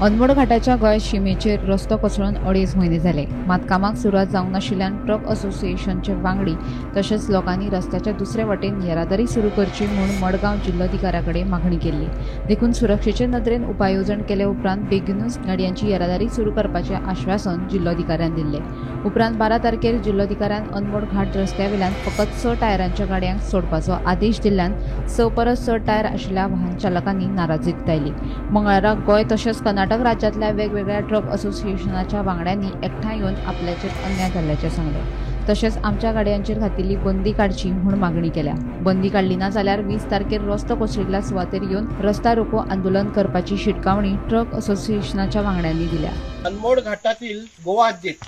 अनमोड घाटाच्या गोंय शिमेचेर रस्तो कोसळून 2.5 म्हयने जाले. मात कामाक सुरवात जावंक नाशिल्ल्यान ट्रक असोसिएशनचे वांगडी तशेंच लोकांनी रस्त्याच्या दुसरे वटेन येरादारी सुरू करची म्हूण मडगांव जिल्लोधिकाऱ्या कडेन मागणी केल्ली. देखून सुरक्षेचे नदरेन उपाय येवजण केले उपरांत बेगीनूच गाडयांची येरादारी सुरू करपाचें आश्वासन जिल्लोधिकाऱ्यान दिल्लें. उपरांत 12 तारखेर जिल्लोधिकाऱ्यान अनमोड घाट रस्त्या वेल्यान फकत 6 टायरांच्या गाडयांक सोडपाचो आदेश दिल्ल्यान 6 परस चड टायर आशिल्ल्या वाहन चालकांनी नाराजी उक्तायली. मंगळारा गोंय तशेंच कर्नाटक राज्यांतल्या वेगवेगळ्या ट्रक असोसिएशनाच्या वांगड्यांनी एकठांय येवन आपल्याचेर अन्याय जाल्ल्याचें सांगलें. तशेंच आमच्या गाडयांचेर घातिल्ली बंदी काडची म्हूण मागणी केल्या. बंदी काडली ना जाल्यार 20 तारखेर रस्तो कोसळिल्ल्या सुवातेर येवन रस्ता रोको आंदोलन करपाची शिटकावणी ट्रक असोसिएशनाच्या वांगड्यांनी दिल्या. अनमोड घाटातील गोवा हद्दीत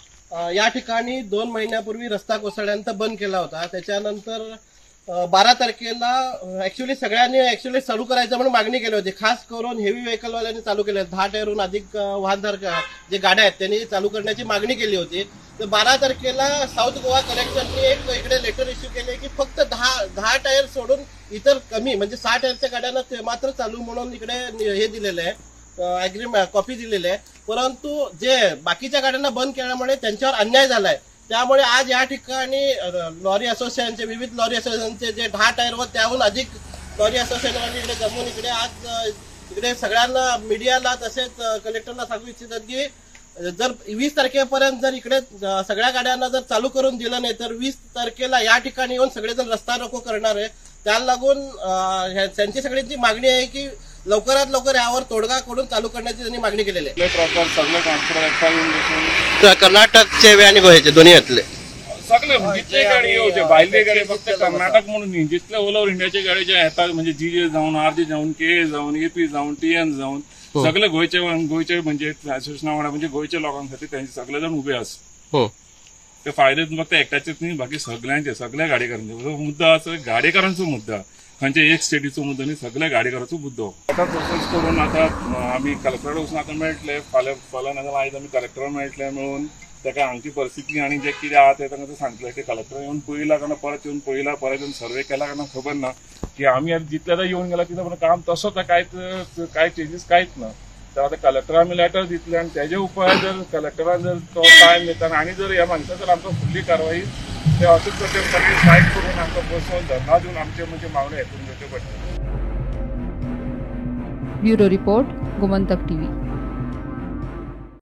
या ठिकाणी 2 महिन्यापूर्वी रस्ता कोसळल्यानंतर बंद केला होता. त्याच्यानंतर 12 तारखेला ऍक्च्युली सगळ्यांनी ऍक्च्युली चालू करायचं म्हणून मागणी केली होती. खास करून हेवी व्हेकलवाल्यांनी चालू केले, 10 टायरहून अधिक वाहनधारक जे गाड्या आहेत त्यांनी चालू करण्याची मागणी केली होती. तर 12 तारखेला साऊथ गोवा कलेक्टरनी एक इकडे लेटर इश्यू केले की फक्त 10 टायर सोडून इतर कमी म्हणजे 6 टायरच्या गाड्यांना ते मात्र चालू म्हणून इकडे हे दिलेलं आहे, ॲग्रीमेंट कॉपी दिलेली आहे. परंतु जे बाकीच्या गाड्यांना बंद केल्यामुळे त्यांच्यावर अन्याय झालाय. त्यामुळे आज या ठिकाणी लॉरी असोसिएशनचे विविध लॉरी असोसिएशनचे जे 10 टायर व त्याहून अधिक लॉरी असोसिएशनवाले इकडे जमून इकडे आज इकडे सगळ्यांना मीडियाला तसेच कलेक्टरला सांगू इच्छितात की जर 20 तारखेपर्यंत जर इकडे सगळ्या गाड्यांना जर चालू करून दिलं नाही तर 20 तारखेला या ठिकाणी येऊन सगळेजण रस्ता रोको करणार आहे. त्याला लागून त्यांची सगळ्यांची मागणी आहे की लवकरात लवकर यावर तोडगा करून चालू करण्याची त्यांनी मागणी केलेली आहे. ट्रकर सगळे ट्रान्सपोर्टर एकठांय येवन बसून कर्नाटकचे आणि गोव्याचे दोन्ही यातले सगळे जितले गाडी येवचे भायले गाडी फक्त कर्नाटक म्हणून न्ही, जितले ऑल ओव्हर इंडियाचे गाडी जे येतात म्हणजे जी जे जावन, आर जे जावन, के जावन, एपी जावन, टी एन जावन, सगळे गोंयचे गोंयचे म्हणजे असोसिएशना वांगडा म्हणजे गोंयच्या लोकां खातीर तेंचे सगळे जाण उबे आसा. ते फायदे फक्त एकट्याचेच न्ही, बाकी सगळ्यांचे, सगळ्या गाडयेकारांचे मुद्दो आसा. गाडयेकारांचो मुद्दो, खंयच्या एक स्टेटीचो मुद्दो न्ही, सगळ्या गाडयेकारांचो मुद्दो. आतां प्रोसेस करून आतां आमी कलेक्टरा वचून आतां मेळटले, फाल्यां फाल्यां नाजाल्यार आयज आमी कलेक्टरा मेळटले. मेळून ताका हांगची परिस्थिती आनी जें कितें आहा तें तांकां सांगतले की कलेक्टर येवन पळयला काय ना, परत येवन पळयला, परत येवन सर्वे केला काय ना खबर ना. की आमी आतां जितले आतां येवन गेला तितले पण काम तसोच आहा, कांयच कांय चेंजीस कांयच ना. तर आतां कलेक्टरा आमी लेटर दितले आनी तेजे उपाय जर कलेक्टरान जर तो टायम दिता आनी जर ह्या मागता तर आमकां फुडली कारवाई ते अशेंच करचे पडटली. स्ट्रायक करून आमकां बसोवन धरना दिवन आमचे म्हणजे मागण्यो हें करून घेवच्यो पडटल्यो. Bureau report, Gomantak TV.